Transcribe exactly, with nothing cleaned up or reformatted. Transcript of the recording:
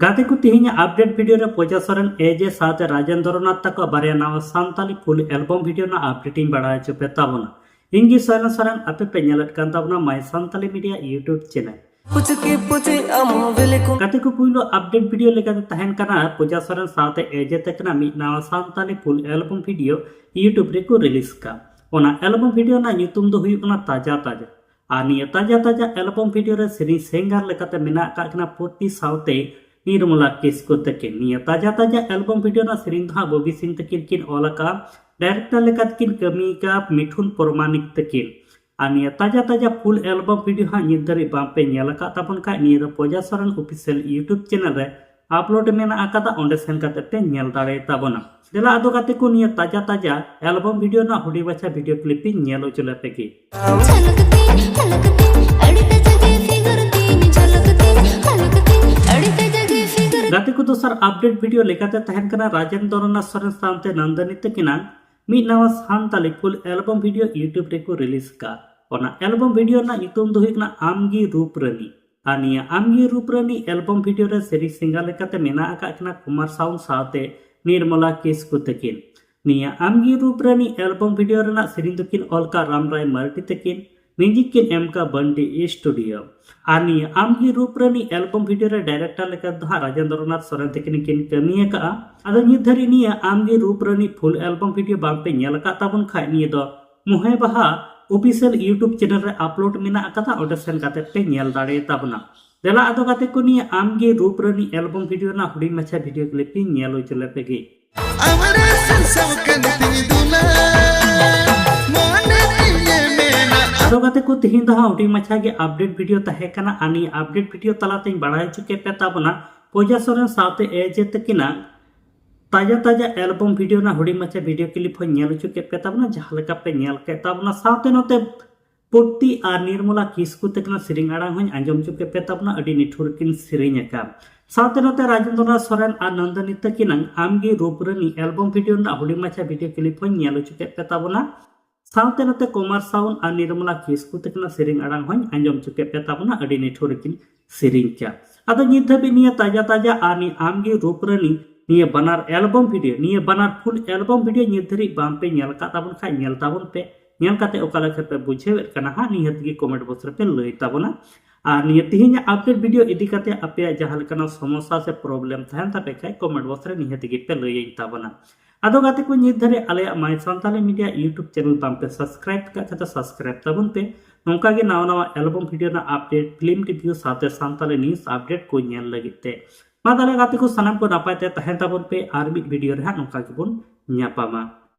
ᱜᱟᱛᱮ ᱠᱚ, ᱛᱮᱦᱮᱧᱟᱜ ᱟᱯᱰᱮᱴ ᱵᱷᱤᱰᱤᱭᱳ ᱨᱮ ᱯᱩᱡᱟ ᱥᱚᱨᱮᱱ, ᱮᱡᱮ ᱥᱟᱶᱛᱮ ᱨᱟᱡᱮᱱᱫᱨᱚᱱᱟᱛᱷ ᱛᱟᱠᱚᱣᱟᱜ ᱵᱟᱨᱭᱟ ᱱᱟᱣᱟ ᱥᱟᱱᱛᱟᱞᱤ ᱯᱷᱩᱞ ᱮᱞᱵᱚᱢ ᱵᱷᱤᱰᱤᱭᱳ ᱨᱮᱱᱟᱜ ᱟᱯᱰᱮᱴ ᱤᱧ ᱵᱟᱲᱟᱭ ᱦᱚᱪᱚ ᱯᱮ ᱛᱟᱵᱚᱱᱟ᱾ ᱤᱧ ᱜᱮ ᱥᱚᱭᱞᱚᱱ ᱥᱚᱨᱮᱱ, ᱟᱯᱮ ᱯᱮ ᱧᱮᱞᱮᱫ ᱠᱟᱱ ᱛᱟᱵᱚᱱᱟ My Santali Media YouTube channel᱾ ᱜᱟᱛᱮ ᱠᱚ, ᱯᱩᱭᱞᱩ ᱟᱯᱰᱮᱴ ᱵᱷᱤᱰᱤᱭᱳ ᱞᱮᱠᱟᱛᱮ ᱛᱟᱦᱮᱱ ᱠᱟᱱᱟ ᱯᱩᱡᱟ ᱥᱚᱨᱮᱱ ᱥᱟᱶᱛᱮ ᱮᱡᱮ ᱛᱟᱹᱠᱤᱱᱟᱜ ᱢᱤᱫ ᱱᱟᱣᱟ ᱥᱟᱱᱛᱟᱞᱤ ᱯᱷᱩᱞ ᱮᱞᱵᱚᱢ ᱵᱷᱤᱰᱤᱭᱳ YouTube ᱨᱮᱠᱚ ᱨᱤᱞᱤᱡᱽ ᱠᱟᱜ᱾ ᱚᱱᱟ ᱮᱞᱵᱚᱢ ᱵᱷᱤᱰᱤᱭᱳ ᱨᱮᱱᱟᱜ ᱧᱩᱛᱩᱢ ᱫᱚ ᱦᱩᱭᱩᱜ ᱠᱟᱱᱟ ᱛᱟᱡᱟ ᱛᱟᱡᱟ᱾ ᱟᱨ ᱱᱤᱭᱟᱹ ᱛᱟᱡᱟ ᱛᱟᱡᱟ ᱮᱞᱵᱚᱢ ᱵᱷᱤᱰᱤᱭᱳ ᱨᱮ ᱥᱮᱨᱮᱧ ᱥᱤᱝᱜᱟᱨ ᱞᱮᱠᱟᱛᱮ ᱢᱮᱱᱟᱜ ᱟᱠᱟᱫ ᱠᱤᱱᱟ ᱯᱩᱨᱴᱤ ᱥᱟᱶᱛᱮ ᱱᱤᱨᱢᱚᱞᱟ ᱠᱤᱥᱠᱩ ᱛᱟᱹᱠᱤᱱ᱾ ᱱᱤᱭᱟᱹ ᱛᱟᱡᱟ ᱛᱟᱡᱟ ᱮᱞᱵᱚᱢ ᱵᱷᱤᱰᱤᱭᱳ ᱨᱮᱱᱟᱜ ᱥᱮᱨᱮᱧ ᱫᱚ ᱦᱟᱸᱜ ᱵᱚᱵᱤ ᱥᱤᱝ ᱛᱟᱹᱠᱤᱱ ᱠᱤᱱ ᱚᱞ ᱟᱠᱟᱫᱼᱟ᱾ ᱰᱟᱭᱨᱮᱠᱴᱚᱨ ᱞᱮᱠᱟᱛᱮ ᱠᱤᱱ ᱠᱟᱹᱢᱤ ᱟᱠᱟᱫᱼᱟ ᱢᱤᱴᱷᱩᱱ ᱯᱚᱨᱢᱟᱱᱤᱠ ᱛᱟᱹᱠᱤᱱ᱾ ᱟᱨ ᱱᱤᱭᱟᱹ ᱛᱟᱡᱟ ᱛᱟᱡᱟ ᱯᱷᱩᱞ ᱮᱞᱵᱚᱢ ᱵᱷᱤᱰᱤᱭᱳ ᱦᱟᱸᱜ ᱱᱤᱛ ᱫᱷᱟᱹᱨᱤᱡ ᱵᱟᱝ ᱯᱮ ᱧᱮᱞ ᱟᱠᱟᱫ ᱛᱟᱵᱚᱱ ᱠᱷᱟᱡ, ᱱᱤᱭᱟᱹ ᱫᱚ ᱯᱩᱡᱟ ᱥᱚᱨᱮᱱ ᱚᱯᱷᱤᱥᱤᱭᱟᱞ YouTube ᱪᱮᱱᱮᱞ ᱨᱮ ᱟᱯᱞᱳᱰ ᱢᱮᱱᱟᱜ ᱟᱠᱟᱫᱟ, ᱚᱸᱰᱮ ᱥᱮᱱ ᱠᱟᱛᱮ ᱯᱮ ᱧᱮᱞ ᱫᱟᱲᱮᱭᱟᱜ ᱛᱟᱵᱚᱱᱟ᱾ ᱫᱮᱞᱟ ᱟᱫᱚ ᱜᱟᱛᱮ ᱠᱚ, ᱱᱤᱭᱟᱹ ᱛᱟᱡᱟ ᱛᱟᱡᱟ ᱮᱞᱵᱚᱢ ᱵᱷᱤᱰᱤᱭᱳ ᱨᱮᱱᱟᱜ ᱦᱩᱰᱤᱧ ᱢᱟᱪᱷᱟ ᱵᱷᱤᱰᱤᱭᱳ ᱠᱞᱤᱯ ᱤᱧ ᱧᱮᱞ ᱦᱚᱪᱚ ᱞᱮᱯᱮ ᱜᱮ᱾ ᱡᱷᱟᱞᱟᱠ ᱛᱤᱧ, ᱡᱷᱟᱞᱟᱠ ᱛᱤᱧ, ᱟᱹᱰᱤ ᱛᱟᱡᱟ ᱜᱮ ᱯᱷᱤᱜᱟᱨ ᱛᱤᱧ, ᱡᱷᱟᱞᱟᱠ ᱛᱤᱧ, ᱡᱷᱟᱞᱟᱠ ᱛᱤᱧ, ᱟᱹᱰᱤ ᱛᱟᱡᱟ ᱜᱮ ᱯᱷᱤᱜᱟᱨ᱾ ᱜᱟᱛᱮ ᱠᱚ, ᱫᱚᱥᱟᱨ ᱟᱯᱰᱮᱴ ᱵᱷᱤᱰᱤᱭᱳ ᱞᱮᱠᱟᱛᱮ ᱛᱟᱦᱮᱱ ᱠᱟᱱᱟ ᱨᱟᱡᱮᱱᱫᱨᱚᱱᱟᱛᱷ ᱥᱚᱨᱮᱱ ᱥᱟᱶᱛᱮ ᱱᱚᱱᱫᱚᱱᱤ ᱛᱟᱹᱠᱤᱱᱟᱜ ᱢᱤᱫ ᱱᱟᱣᱟ ᱥᱟᱱᱛᱟᱞᱤ ᱯᱷᱩᱞ ᱮᱞᱵᱚᱢ ᱵᱷᱤᱰᱤᱭᱳ YouTube ᱨᱮᱠᱚ ᱨᱤᱞᱤᱡᱽ ᱟᱠᱟᱫ᱾ ᱚᱱᱟ ᱮᱞᱵᱚᱢ ᱵᱷᱤᱰᱤᱭᱳ ᱨᱮᱱᱟᱜ ᱧᱩᱛᱩᱢ ᱫᱚ ᱦᱩᱭᱩᱜ ᱠᱟᱱᱟ ᱟᱢᱜᱮ ᱨᱩᱯ ᱨᱟᱹᱱᱤ᱾ ᱟᱨ ᱱᱤᱭᱟᱹ ᱟᱢᱜᱮ ᱨᱩᱯ ᱨᱟᱹᱱᱤ ᱮᱞᱵᱚᱢ ᱵᱷᱤᱰᱤᱭᱳ ᱨᱮ ᱥᱮᱨᱮᱧ ᱥᱤᱝᱜᱟᱨ ᱞᱮᱠᱟᱛᱮ ᱢᱮᱱᱟᱜ ᱟᱠᱟᱫ ᱠᱤᱱᱟ ᱠᱩᱢᱟᱨ ᱥᱟᱣᱩᱱᱰ ᱥᱟᱶᱛᱮ ᱱᱤᱨᱢᱚᱞᱟ ᱠᱤᱥᱠᱩ ᱛᱟᱹᱠᱤᱱ᱾ ᱱᱤᱭᱟᱹ ᱟᱢᱜᱮ ᱨᱩᱯ ᱨᱟᱹᱱᱤ ᱮᱞᱵᱚᱢ ᱵᱷᱤᱰᱤᱭᱳ ᱨᱮᱱᱟᱜ ᱥᱮᱨᱮᱧ ᱫᱚᱠᱤᱱ ᱚᱞ ᱠᱟᱜ ᱨᱟᱢ ᱨᱟᱭ ᱢᱟᱨᱰᱤ ᱛᱟᱹᱠᱤᱱ, ᱢᱤᱣᱡᱤᱠ ᱠᱤᱱ ᱮᱢ ᱠᱟᱜ ᱵᱟᱱᱴᱤ ᱥᱴᱩᱰᱤᱭᱳ᱾ ᱟᱨ ᱱᱤᱭᱟᱹ ᱟᱢᱜᱮ ᱨᱩᱯ ᱨᱟᱹᱱᱤ ᱮᱞᱵᱚᱢ ᱵᱷᱤᱰᱤᱭᱳ ᱨᱮ ᱰᱟᱭᱨᱮᱠᱴᱚᱨ ᱞᱮᱠᱟ ᱫᱚ ᱦᱟᱸᱜ ᱨᱟᱡᱮᱱᱫᱨᱚᱱᱟᱛᱷ ᱥᱚᱨᱮᱱ ᱛᱟᱹᱠᱤᱱ ᱠᱤᱱ ᱠᱟᱹᱢᱤ ᱟᱠᱟᱫᱼᱟ᱾ ᱟᱫᱚ ᱱᱤᱛ ᱫᱷᱟᱹᱨᱤᱡ ᱱᱤᱭᱟᱹ ᱟᱢᱜᱮ ᱨᱩᱯ ᱨᱟᱹᱱᱤ ᱯᱷᱩᱞ ᱮᱞᱵᱚᱢ ᱵᱷᱤᱰᱤᱭᱳ ᱵᱟᱝ ᱯᱮ ᱧᱮᱞ ᱟᱠᱟᱫ ᱛᱟᱵᱚᱱ ᱠᱷᱟᱡ, ᱱᱤᱭᱟᱹ ᱫᱚ ᱢᱚᱦᱮ ᱵᱟᱦᱟ ᱚᱯᱷᱤᱥᱤᱭᱟᱞ YouTube ᱪᱮᱱᱮᱞ ᱨᱮ ᱟᱯᱞᱳᱰ ᱢᱮᱱᱟᱜ ᱟᱠᱟᱫᱟ, ᱚᱸᱰᱮ ᱥᱮᱱ ᱠᱟᱛᱮ ᱯᱮ ᱧᱮᱞ ᱫᱟᱲᱮᱭᱟᱜ ᱛᱟᱵᱚᱱᱟ᱾ ᱫᱮᱞᱟ ᱟᱫᱚ ᱜᱟᱛᱮ ᱠᱚ, ᱱᱤᱭᱟᱹ ᱟᱢᱜᱮ ᱨᱩᱯ ᱨᱟᱹᱱᱤ ᱮᱞᱵᱚᱢ ᱵᱷᱤᱰᱤᱭᱳ ᱨᱮᱱᱟᱜ ᱦᱩᱰᱤᱧ ᱢᱟᱪᱷᱟ ᱵᱷᱤᱰᱤᱭᱳ ᱠᱞᱤᱯ ᱤᱧ ᱧᱮᱞ ᱦᱚᱪᱚ ᱞᱮᱯᱮ ᱜᱮ᱾ ᱟᱫᱚ ᱜᱟᱛᱮ ᱠᱚ, ᱛᱤᱦᱤᱧ ᱫᱚ ᱦᱟᱸᱜ ᱦᱩᱰᱤᱧ ᱢᱟᱪᱷᱟ ᱜᱮ ᱟᱯᱰᱮᱴ ᱵᱷᱤᱰᱤᱭᱳ ᱛᱟᱦᱮᱸ ᱠᱟᱱᱟ᱾ ᱟᱨ ᱱᱤᱭᱟᱹ ᱟᱯᱰᱮᱴ ᱵᱷᱤᱰᱤᱭᱳ ᱛᱟᱞᱟᱛᱮᱧ ᱵᱟᱲᱟᱭ ᱦᱚᱪᱚ ᱠᱮᱫ ᱯᱮ ᱛᱟᱵᱚᱱᱟ ᱯᱩᱡᱟ ᱥᱚᱨᱮᱱ ᱥᱟᱶᱛᱮ ᱮᱡᱮ ᱛᱟᱹᱠᱤᱱᱟᱜ ᱛᱟᱡᱟ ᱛᱟᱡᱟ ᱮᱞᱵᱚᱢ ᱵᱷᱤᱰᱤᱭᱳ ᱨᱮᱱᱟᱜ ᱦᱩᱰᱤᱧ ᱢᱟᱪᱷᱟ ᱵᱷᱤᱰᱤᱭᱳ ᱠᱞᱤᱯ ᱦᱚᱸᱧ ᱧᱮᱞ ᱦᱚᱪᱚ ᱠᱮᱫ ᱯᱮ ᱛᱟᱵᱚᱱᱟ, ᱡᱟᱦᱟᱸ ᱞᱮᱠᱟ ᱯᱮ ᱧᱮᱞ ᱠᱮᱫ ᱛᱟᱵᱚᱱᱟ᱾ ᱥᱟᱶᱛᱮ ᱱᱚᱛᱮ ᱯᱩᱨᱴᱤ ᱟᱨ ᱱᱤᱨᱢᱚᱞᱟ ᱠᱤᱥᱠᱩ ᱛᱟᱹᱠᱤᱱᱟᱜ ᱥᱮᱨᱮᱧ ᱟᱲᱟᱝ ᱦᱚᱸᱧ ᱟᱸᱡᱚᱢ ᱦᱚᱪᱚ ᱠᱮᱫ ᱯᱮ ᱛᱟᱵᱚᱱᱟ, ᱟᱹᱰᱤ ᱱᱤᱴᱷᱩᱨ ᱠᱤᱱ ᱥᱮᱨᱮᱧ ᱟᱠᱟᱫ᱾ ᱥᱟᱶᱛᱮ ᱱᱚᱛᱮ ᱨᱟᱡᱮᱱᱫᱨᱚᱱᱟᱛᱷ ᱥᱚᱨᱮᱱ ᱟᱨ ᱱᱚᱱᱫᱚᱱᱤ ᱛᱟᱹᱠᱤᱱᱟᱜ ᱟᱢᱜᱮ ᱨᱩᱯ ᱨᱟᱹᱱᱤ ᱮᱞᱵᱚᱢ ᱵᱷᱤᱰᱤᱭᱳ ᱨᱮᱱᱟᱜ ᱦᱩᱰᱤᱧ ᱢᱟᱪᱷᱟ ᱵᱷᱤᱰᱤᱭᱳ ᱠᱞᱤᱯ ᱦᱚᱸᱧ ᱧᱮᱞ ᱦᱚᱪᱚ ᱠᱮᱫ ᱯᱮ ᱛᱟᱵᱚᱱᱟ᱾ ᱥᱟᱶᱛᱮ ᱱᱚᱛᱮ ᱠᱩᱢᱟᱨ ᱥᱟᱣᱩᱱᱰ ᱟᱨ ᱱᱤᱨᱢᱚᱞᱟ ᱠᱤᱥᱠᱩ ᱛᱟᱹᱠᱤᱱᱟᱜ ᱥᱮᱨᱮᱧ ᱟᱲᱟᱝ ᱦᱚᱸᱧ ᱟᱸᱡᱚᱢ ᱦᱚᱪᱚ ᱠᱮᱫ ᱯᱮ ᱛᱟᱵᱚᱱᱟ, ᱟᱹᱰᱤ ᱱᱤᱴᱷᱩᱨ ᱠᱤᱱ ᱥᱮᱨᱮᱧ ᱠᱟᱫ᱾ ᱟᱫᱚ ᱱᱤᱛ ᱫᱷᱟᱹᱵᱤᱡ ᱱᱤᱭᱟᱹ ᱛᱟᱡᱟ ᱛᱟᱡᱟ ᱟᱨ ᱱᱤᱭᱟᱹ ᱟᱢᱜᱮ ᱨᱩᱯ ᱨᱟᱹᱱᱤ ᱱᱤᱭᱟᱹ ᱵᱟᱱᱟᱨ ᱮᱞᱵᱚᱢ ᱵᱷᱤᱰᱤᱭᱳ, ᱱᱤᱭᱟᱹ ᱵᱟᱱᱟᱨ ᱯᱷᱩᱞ ᱮᱞᱵᱚᱢ ᱵᱷᱤᱰᱤᱭᱳ ᱱᱤᱛ ᱫᱷᱟᱹᱵᱤᱡ ᱵᱟᱝ ᱯᱮ ᱧᱮᱞ ᱟᱠᱟᱫ ᱛᱟᱵᱚᱱ ᱠᱷᱟᱡ, ᱧᱮᱞ ᱛᱟᱵᱚᱱ ᱯᱮ᱾ ᱧᱮᱞ ᱠᱟᱛᱮ ᱚᱠᱟ ᱞᱮᱠᱟ ᱯᱮ ᱵᱩᱡᱷᱟᱹᱣᱮᱫ ᱠᱟᱱᱟ ᱦᱟᱸᱜ, ᱱᱤᱦᱟᱹᱛ ᱜᱮ ᱠᱚᱢᱮᱱᱴ ᱵᱚᱠᱥ ᱨᱮᱯᱮ ᱞᱟᱹᱭ ᱛᱟᱵᱚᱱᱟ᱾ ᱟᱨ ᱱᱤᱭᱟᱹ ᱛᱮᱦᱮᱧᱟᱜ ᱟᱯᱰᱮᱴ ᱵᱷᱤᱰᱤᱭᱳ ᱤᱫᱤ ᱠᱟᱛᱮ ᱟᱯᱮᱭᱟᱜ ᱡᱟᱦᱟᱸ ᱞᱮᱠᱟᱱᱟᱜ ᱥᱚᱢᱚᱥᱥᱟ ᱥᱮ ᱯᱨᱚᱵᱞᱮᱢ ᱛᱟᱦᱮᱱ ᱛᱟᱯᱮ ᱠᱷᱟᱡ, ᱠᱚᱢᱮᱱᱴ ᱵᱚᱠᱥ ᱨᱮ ᱱᱤᱦᱟᱹᱛ ᱜᱮ ᱯᱮ ᱞᱟᱹᱭᱟᱹᱧ ᱛᱟᱵᱚᱱᱟ᱾ ᱟᱫᱚ ᱜᱟᱛᱮ ᱠᱚ, ᱱᱤᱛ ᱫᱷᱟᱹᱨᱤᱡ ᱟᱞᱮᱭᱟᱜ My Santali Media YouTube channel ᱵᱟᱝ ᱯᱮ subscribe ᱟᱠᱟᱫ ᱠᱷᱟᱡ ᱫᱚ subscribe ᱛᱟᱵᱚᱱ ᱯᱮ᱾ ᱱᱚᱝᱠᱟ ᱜᱮ ᱱᱟᱣᱟ ᱱᱟᱣᱟ ᱮᱞᱵᱚᱢ ᱵᱷᱤᱰᱤᱭᱳ ᱨᱮᱱᱟᱜ ᱟᱯᱰᱮᱴ, ᱯᱷᱤᱞᱢ ᱨᱤᱵᱷᱤᱭᱩ ᱥᱟᱶᱛᱮ ᱥᱟᱱᱛᱟᱞᱤ ᱱᱤᱭᱩᱡᱽ ᱟᱯᱰᱮᱴ ᱠᱚ ᱧᱮᱞ ᱞᱟᱹᱜᱤᱫ ᱛᱮ᱾ ᱢᱟ ᱛᱟᱦᱚᱞᱮ ᱜᱟᱛᱮ ᱠᱚ, ᱥᱟᱱᱟᱢ ᱠᱚ ᱱᱟᱯᱟᱭ ᱛᱮ ᱛᱟᱦᱮᱱ ᱛᱟᱵᱚᱱ ᱯᱮ, ᱟᱨ ᱢᱤᱫ ᱵᱷᱤᱰᱤᱭᱳ ᱨᱮ ᱦᱟᱸᱜ ᱱᱚᱝᱠᱟ ᱜᱮᱵᱚᱱ ᱧᱟᱯᱟᱢᱟ᱾